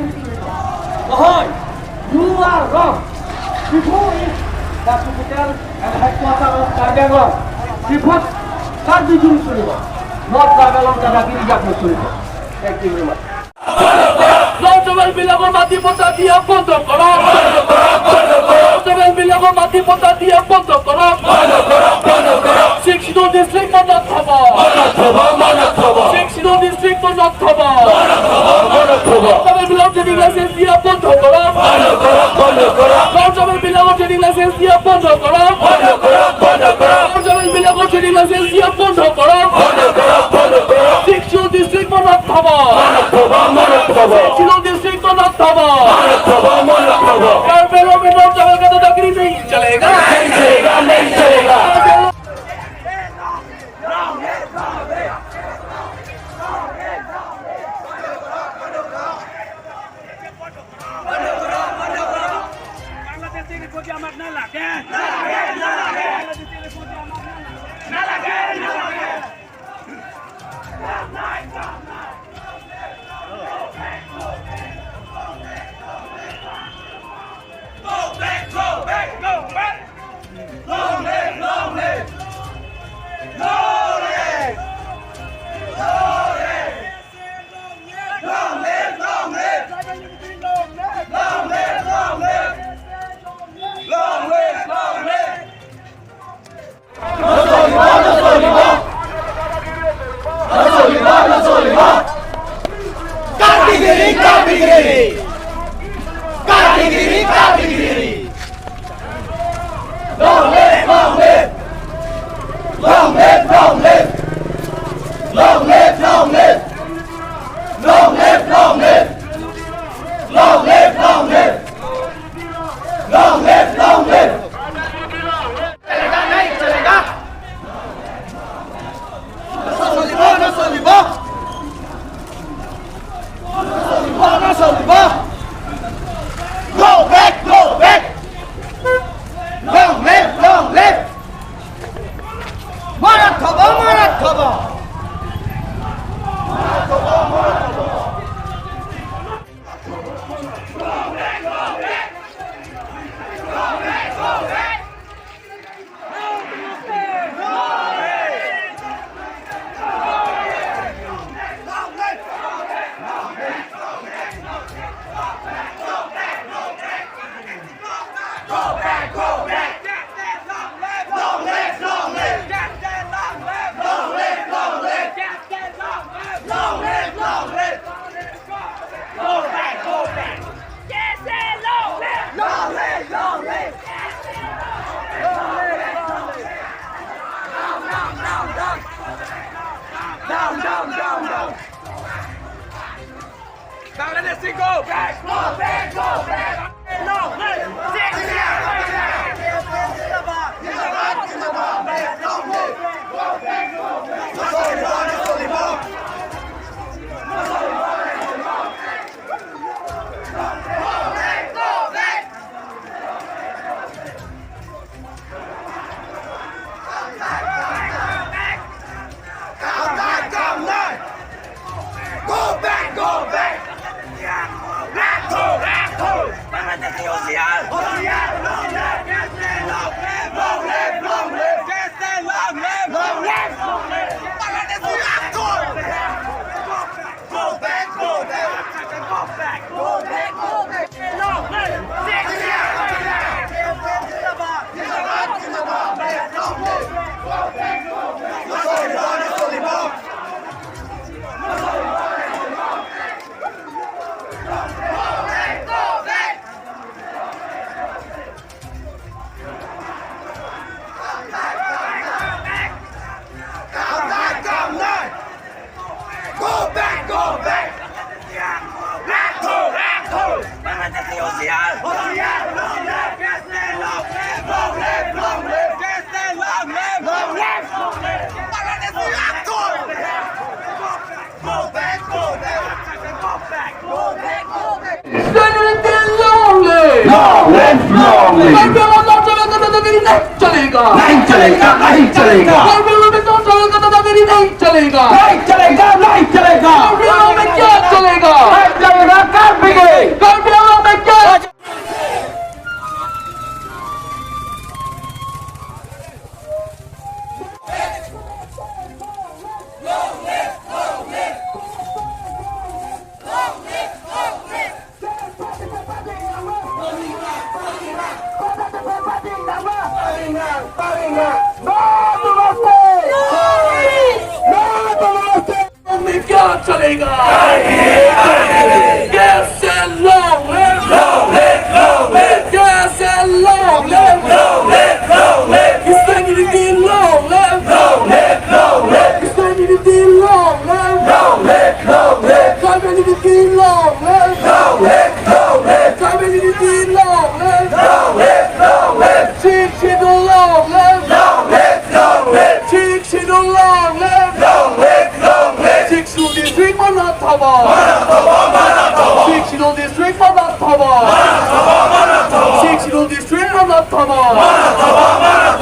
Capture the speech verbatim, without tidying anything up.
Ahoy, you are wrong. Diphu is the capital and headquarter of Karbi Anglong. Diphut Karbi Jun cholibo, not Karbi Anglong Dadagiri jak cholibo. Thank you very much. Long Travel বিলাকৰ মাটি পট্টা দিয়া বন্ধ কৰক। Long Travel বিলাকৰ মাটি পট্টা দিয়া বন্ধ কৰক। Sixth Schedule district মনত থব। Sixth Schedule district মনত থব। Long Travel বিলাকৰ trading license দিয়া বন্ধ কৰক। Long Travel বিলাকৰ trading license দিয়া বন্ধ কৰক। Long Travel বিলাকৰ trading license দিয়া বন্ধ কৰক। Sixth Schedule district মনত থব। Sixth Schedule district মনত থব। Karbi Anglong mein Long Travel ka dadagiri nahi chalega. Karbi Anglong, Karbi Anglong. Karbi Anglong, Karbi Anglong. Long live, long live. Long live, long live. Long live, long live. Long live, long live. Long live, long live. Long live, long live. Go back, go back. Long live, long live. Marat thaba, marat thaba. Down, down, down, down. Bangladeshi, go back, go back, go back. No, no. Go back, go back. Rakho, rakho. Bangladeshi hosiar. Hosiar. Long live, long live, long live, long live. Bangladeshi rakho. Go back, go back. Go back, go back, go back. Go back, go back. Rakho, rakho. Bangladeshi hosiar. Hosiar. Long live, long live, long live, long live. Long live, long live. Bangladeshi rakho. Go back, go back. Go back, go back. Long live! Long live, long live! Karbi Anglong Long Travel ka dadagiri nahi chalega. Nahi chalega, nahi chalega. Karbi Anglong mein Long Travel ka dadagiri nahi chalega. Nahi chalega, nahi chalega. Karbi Anglong mein kya chalega? Nahi chalega, Karbi ke. Sixth Schedule District Aram Thama.